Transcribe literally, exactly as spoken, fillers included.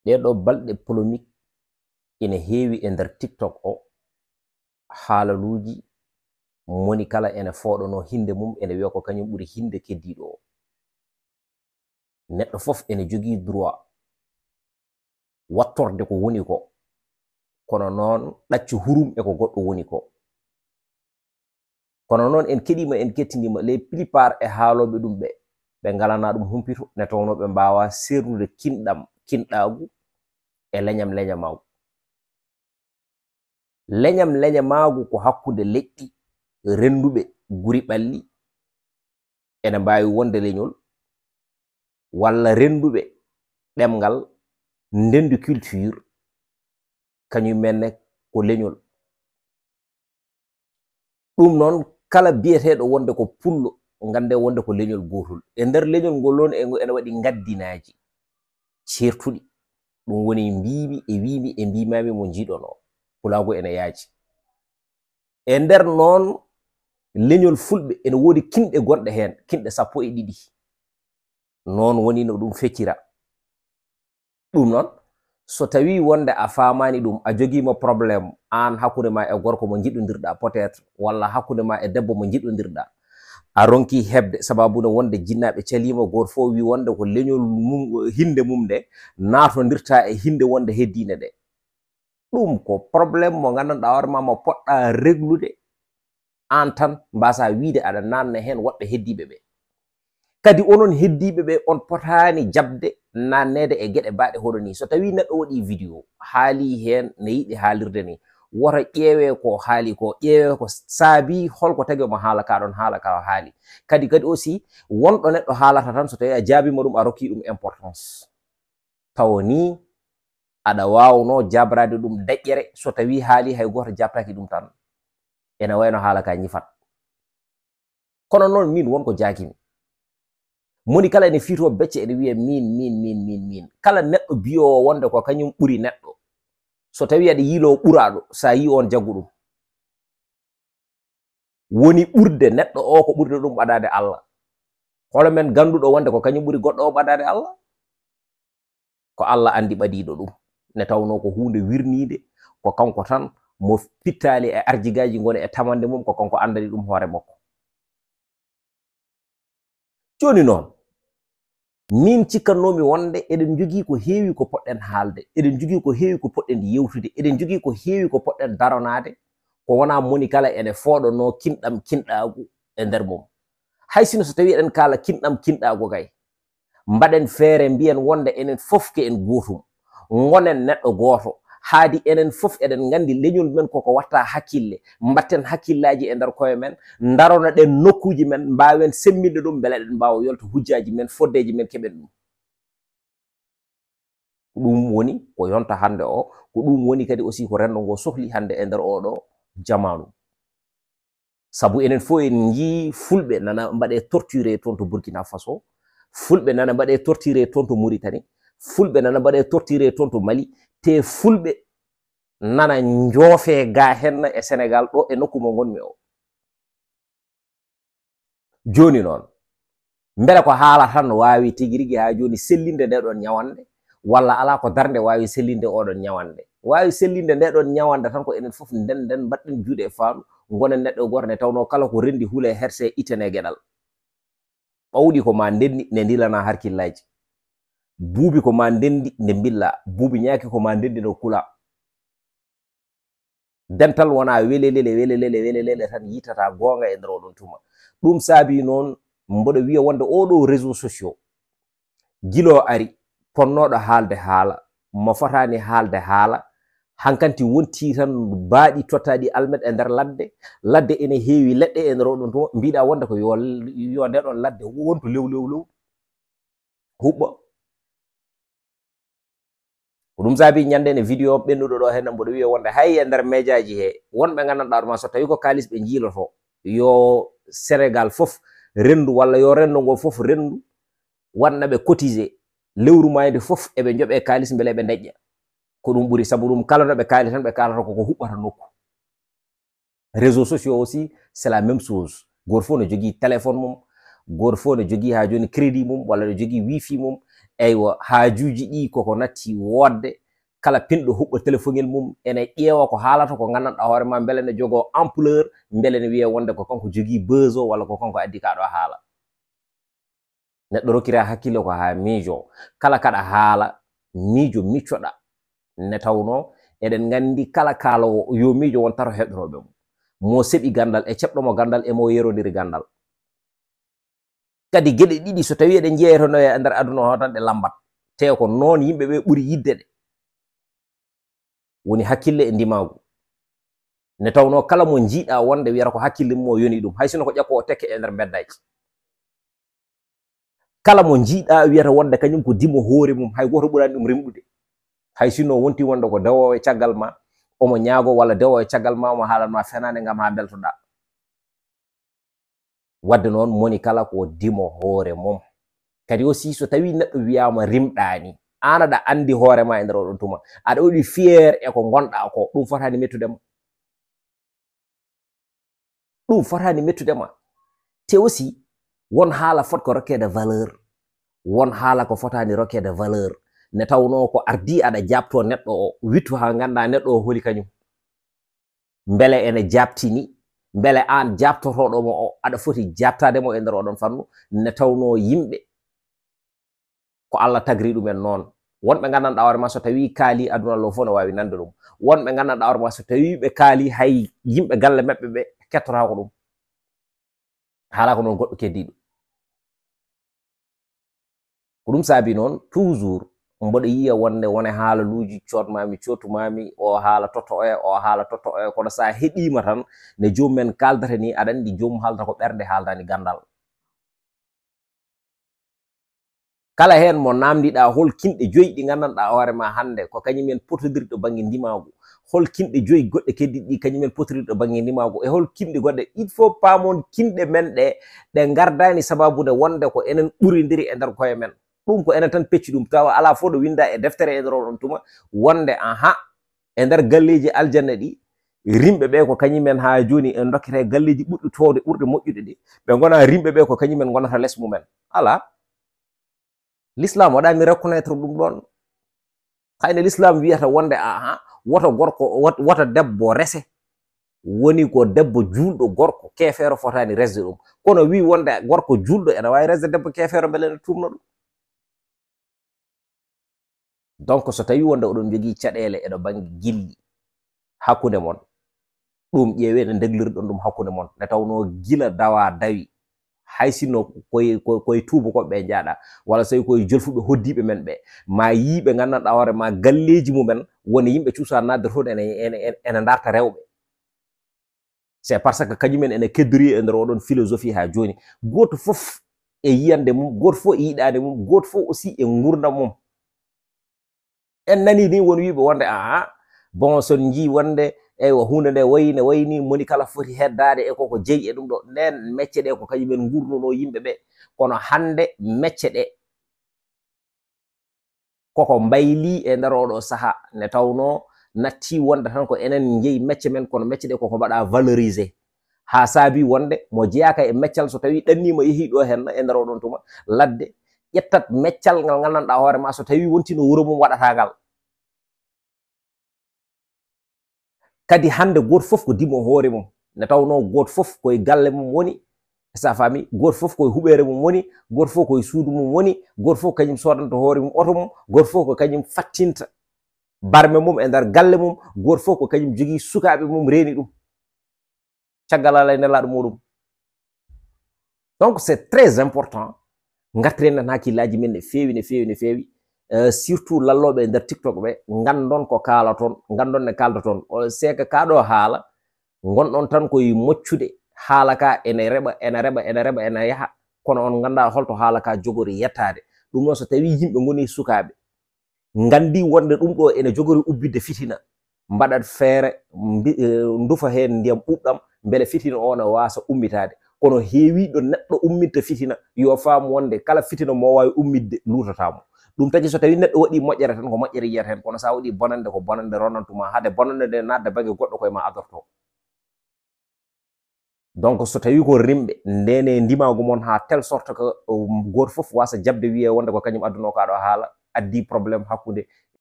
Ɗee ɗoo balɗe polémique ina heewi e nder TikTok o, haalaluuji, moni kala ene fooɗanoo hinnde mum, ene wiya ko kañum ɓuri hinnde keddiiɗo o. Neɗɗo fof ene jogii droit wattorde ko woni ko, kono noon ɗaccu hurum e ko goɗɗo woni ko. Kono noon en keɗiima, en kettindiima, les plupart e haalooɓe ɗum ɓe, ɓe ngalanaa ɗum humpito, nde tawnoo ɓe mbaawaa seernude kinɗam, kinɗaagu e leñam leñamaagu. Leñam leñamaagu ko hakkunde leƴƴi rennduɓe guri ɓalli, ene mbaawi wonde leñol, walla rennduɓe ɗemngal, ndenndi culture, kañum en ne ko leñol. Ɗum noon, kala biyeteeɗo wonde ko pullo, nganndee wonde ko leñol gootol. E nder leñol ngol noon, e ngo ene waɗi ngaddinaaji ceertuɗi. Ɗum woni mbiimi e wiimi e mbiimaami mo njiiɗonoo. Pulaagu ene yaaji. E nder noon, leñol fulɓe ene woodi kinɗe gonɗe heen, kinɗe sappo e ɗiɗi. Noon woni no ɗum feccira. Ɗum noon, so tawii wonde a faamaani ɗum, a jogiima problème, aan hakkunde ma e gorko mo njiɗondirɗaa peut-être, walla hakkunde ma e debbo mo njiɗondirɗaa, a ronkii heɓde, sababu ne wonde jinnaaɓe caliima, gooto fof wii wonde ko leñol mum, hinnde mum nde naatondirtaa e hinnde wonde heddiinde nde. Ɗum ko problème mo nganndanɗaa hoore ma, mo poɗɗaa réglude aan tan, mbaasaa wiyde aɗa naatna heen woɓɓe heddiiɓe ɓe. Kadi onon heddiiɓe ɓe, on potaani jaɓde naatneede e geɗe mbaaɗe hono nii. So tawii neɗɗo waɗii vidéo, haalii heen ne yiɗi haalirde nii, woto ƴeewee ko haali ko, ƴeewee ko saabii, hol ko tagi omo haala kaa ɗoon haala ka o haali. Kadi, kadi aussi, won ɗo neɗɗo haalata tan, so tawii a jaabiima ɗum, a rokkii ɗum importance. Tawa nii aɗa waawnoo jaabraade ɗum deƴƴere, so tawii haalii hay gooto jaabtaaki ɗum tan, ene wayno haala ka ñifat. Kono noon, miin won ko jaakimi. Moni kala ene fiitoo becce, ene wiya miin, miin, miin, miin, miin. Kala neɗɗo biyoowo wonde ko kañum ɓuri neɗɗo, so tawii aɗa yiiloo ɓuraaɗo, so a yii oon jaggu ɗum. Woni ɓurde neɗɗo o ko ɓurde ɗum ɓadaade Allah. Holo men gannduɗo wonde ko kañum ɓuri goɗɗo o ɓadaade Allah? Ko Allah anndi ɓadiiɗo ɗum. Nde tawnoo ko huunde wirniinde, ko kanko tan mo pittaali e arjigaaji ngoni e tamannde mum, ko kanko anndani ɗum hoore makko. Jooni noon, miin cikkatnoomi wonde eɗen njogii ko heewi ko poɗɗen haalde, eɗen njogii ko heewi ko poɗɗen yewtude, eɗen njogii ko heewi ko poɗɗen daronaade, ko wonaa moni kala ene fooɗanoo kinɗam kinɗaagu e nder mum. Hay sino so tawii eɗen kaala kinɗam kinɗaagu kay, mbaɗen feere mbiyen wonde enen fof ko en gootum, ngonen neɗɗo gooto, haadi enen fof eɗen nganndi leñol men koko watta hakkille, mbatten hakkillaaji e nder koye men, ndaronoɗen nokkuuji men, mbaawen semminde ɗum mbele eɗen mbaawa yolta hujjaaji men, foddeeji men keɓen ɗum. Ko ɗum woni ko yonta hannde o, ko ɗum woni kadi aussi ko renndo ngo sohli hannde e nder oɗo jamaanu. Sabu enen fof en njii fulɓe nana mbaɗe torturé toon to Burkina Faso, fulɓe nana mbaɗe torturé toon to Mauritanie, fulɓe nana mbaɗe torturé toon to Mali, te fulɓe nana njoofe ga henna e Sénégal ɗo e nokku mo ngonmi o. Jooni noon, mbele ko haala tan waawi tigi rigi haa jooni sellinde nde ɗon ñawannde, walla alaa ko darnde waawi sellinde oɗon ñawannde? Waawi sellinde nde ɗon ñawannde tan ko enen fof nden nden mbaɗɗen juuɗe e faandu, ngonen neɗɗo gooto nde tawnoo kala ko renndi hulee hersee itene geɗal. Ɓawɗi ko ma ndenndi nde ndilana harkillaaji. Buubi ko ma ndenndi nde mbilla. Buubi ñaaki ko ma ndenndi no kula. Dental wonaa welelele, welelele, welelele tan yitata goonga e nder oɗon tuma. Ɗum saabii noon mboɗo wiya wonde oɗo réseau sociaux, gila o ari, ponnooɗo haalde haala, mo fotaani haalde haala, hankanti wonti tan baaɗi tottaaɗi almet e nder ladde. Ladde ene heewi leɗɗe e nder oɗon tuma, mbiɗa wonde ko yo, yo nde ɗon ladde wontu lew, lew, lew, huɓɓa. Ko ɗum saabi ñande ne vidéo ɓennuɗo ɗo heen, mboɗo wiya wonde hay e nder médiaji he, wonɓe nganndanɗaa ɗuma so tawi ko kaalis ɓe njiiloto, yo Sénégal fof renndu walla yo renndo ngo fof renndu, waɗna ɓe cotisé lewru mayde fof eɓe njoɓe kaalis mbele ɓe deƴƴa. Ko ɗum ɓuri, sabu ɗum kala no ɓe kaali tan ɓe kaalata koko huɓɓata nokku. Réseaux sociaux aussi, c'est la même chose. Gooto fof no jogii téléphone mum, gooto fof no jogii haa jooni crédit mum, walla no jogii wifi mum, Eywa, haajuuji ɗi koko natti woodde, kala pinɗo huɓɓa telefongel mum, ene ƴeewa ko haalata ko nganndanɗaa hoore ma, mbele ne jogoo ampleur, mbele ne wiya wonde ko kanko jogii buzz o, walla ko kanko addi kaa ɗo haala. Neɗɗo rokkira hakkille ko haa miijo. Kala kaɗa haala, miijo miccoɗa. Ne tawnoo, eɗen nganndi kala kaaloowo yo miijo won tato heɗotooɓe mo. Mo seɓi ganndal e ceɓɗo mo ganndal e mo yerondiri ganndal. Kadi geɗe ɗiɗi so tawii eɗen njeeyatano e nder aduna o tan ɗe lammbat. Te ko noon yimɓe ɓe ɓuri yiɗde ɗe. Woni hakkille e ndimaagu. Ne tawnoo kala mo njiiɗaa wonde wiyata ko hakkille mum o yoni ɗum. Hay sinno ko ƴakko o tekke e nder mbeddaaji. Kala mo njiiɗaa wiyata wonde kañum ko dimo hoore mum, hay gooto ɓuraani ɗum rimɗude. Hay sinno wonti wonde ko dewoowo e caggal ma, omo ñaago walla dewoowo e caggal ma, omo haalan ma fenaande ngam haa mbeltoɗaa. Wadde noon, moni kala ko dimo hoore mum. Kadi aussi, so tawii neɗɗo wiyaama rimɗaani, aan aɗa anndi hoore ma e nder oɗon tuma, aɗa waɗi fier e ko ngonɗaa ko, ɗum fotaani mettude ma. Ɗum fotaani mettude ma. Te aussi, won haala fot ko rokkeede valeur, won haala ko fotaani rokkeede valeur. Ne tawnoo ko ardii aɗa jaabtoo neɗɗo o, wittu haa nganndaa neɗɗo o holi kañum. Mbele ene jaabtini, mbele aan jaabtotooɗo mo o, aɗa foti jaabtaade mo e nder oɗon fannu, ne tawnoo yimɓe ko Allah tagri ɗumen noon. Wonɓe nganndanɗaa hoore ma so tawii kaali aduna o fof no waawi nande ɗum. Wonɓe nganndanɗaa hoore ma so tawii ɓe kaali hay yimɓe galle maɓɓe ɓe kettotaako ɗum. Haala ko noon goɗɗo keddiiɗo. Ko ɗum saabi noon toujours mboɗo yiya wonde wone haalaluuji cootmaami, cootumaami, o haala totto oya, o haala totto oya, kono so a heɗiima tan ne joomum en kaaldata ni, aɗa anndi joomum haaldata ko ɓernde, haaldaani ganndal. Kala heen mo naamndiɗaa hol kinɗe joyi ɗi nganndanɗaa hoore ma hannde ko kañum en potodirɗo bannge ndimaagu, hol kinɗe joyi goɗɗe keddiiɗe ɗi kañum en potodirɗo bannge ndimaagu, e hol kinɗe goɗɗe, il faut paamon kinɗe men ɗe, ɗe ngardaani sababude wonde ko enen ɓurindiri e nder koye men. Ɗum ko enen tan pecci ɗum, tawa alaa fof ɗo winndaa e deftere e nder oɗon tuma wonde, aha, e nder galleeji aljanna ɗi, rimɓe ɓe ko kañum en haa jooni en ndokkete galleeji ɓurɗi toowde, ɓurɗi moƴƴude ɗi. Ɓe ngona rimɓe ɓe ko kañum en ngonata les mumen. Alaa. L'islam waɗaani reconnaître ɗum ɗoon. Hayno l'islam wiyata wonde, aha, woto gorko, wot-, woto debbo rese. Woni ko debbo juulɗo gorko, keefeero fotaani resde ɗum. Kono wi wonde gorko juulɗo ene waawi resde debbo keefeero, mbele ene tuumna ɗum. Donc, so tawii wonde oɗon njogii caɗeele e ɗo bannge gilli hakkunde mon, ɗum ƴeewee no ndeglirɗon ɗum hakkunde mon. Nde tawnoo gila dawaa dawi, hay sinno koye, koye, koye tuubakooɓe ɓe njaaɗa, walla so tawii koye jolfuɓe hoɗdiiɓe men ɓe, ma yii ɓe nganndanɗaa hoore ma galleeji mumen, woni yimɓe cuusa naatde toon ene, ene, ene, ene ndarta rewɓe. C'est parce que kañum en ene keddori e nder oɗon philosophie haa jooni. Gooto fof e yiyannde mum, gooto fof e yiɗaande mum, gooto fof aussi e nguurndam mum. En nanii ni won wiiɓe wonde, aha, bon, so en njii wonde, eywa, huunde nde wayi, ne wayi ni, moni kala foti heddaade e koko jeyi e ɗum ɗo. Nden mecce ɗe ko kañum en nguurnunoo yimɓe ɓe. Kono hannde mecce ɗe koko mbaylii e nder oɗo sahaa, nde tawnoo nattii wonde tan ko enen njeyi mecce men, kono mecce ɗe koko mbaɗa valorisé. Haa saabii wonde mo jeyaaka e meccal, so tawii ɗanniima yehii ɗo heen e nder oɗon tuma, ladde ƴettat meccal ngal nganndanɗaa hoore ma, so tawii wontii no wuro mum waɗata ngal. Kadi hannde gooto fof ko dimo hoore mum, nde tawnoo gooto fof koye galle mum woni, sa faami, gooto fof koye huɓeere mum woni, gooto fof koye suudu mum woni, gooto fof kañum soodanta hoore mum oto mum, gooto fof ko kañum fattinta barme mum e nder galle mum, gooto fof ko kañum jogii sukaaɓe mum reeni ɗum. Caggal Alla e nelaaɗo muɗum. Donc, c'est très important. Ngartiren en hakkillaaji men no feewi, no feewi, no feewi. Euh, surtout lallooɓe e nder TikTok ɓe, nganndon ko kaalaton, nganndon ne kaaldoton. O, c'est que kaa ɗo haala, ngonɗon tan koye moccude, haala ka ene reɓa, ene reɓa, ene reɓa, ene yaha, kono on nganndaa holto haala ka jogori yettaade. Ɗum noon, so tawii yimɓe ngoni sukaaɓe, nganndi wonde ɗum ɗo ene jogori ubbitde fitina, mbaɗat feere, mbi-, eh, ndufa heen ndiyam ɓuuɓɗam, mbele fitina o ne waasa ummitaade. Kono heewiiɗo neɗɗo ummitta fitina, yo faam wonde kala fitina mo waawi ummitde, luutata mo. Ɗum tagi so tawii neɗɗo waɗii moƴƴere tan, ko moƴƴere yiyata heen, kono so a waɗii bonannde, ko bonannde ronantuma. Hade bonannde nde naatde bannge goɗɗo, koye ma adorto. Donc so tawi ko rimɓe, ndene ndimaagu mon haa telle sorte que, um, gooto fof wasa jaɓde wiye wonde ko kañum adduno kaɗo haala, addi problème hakkunde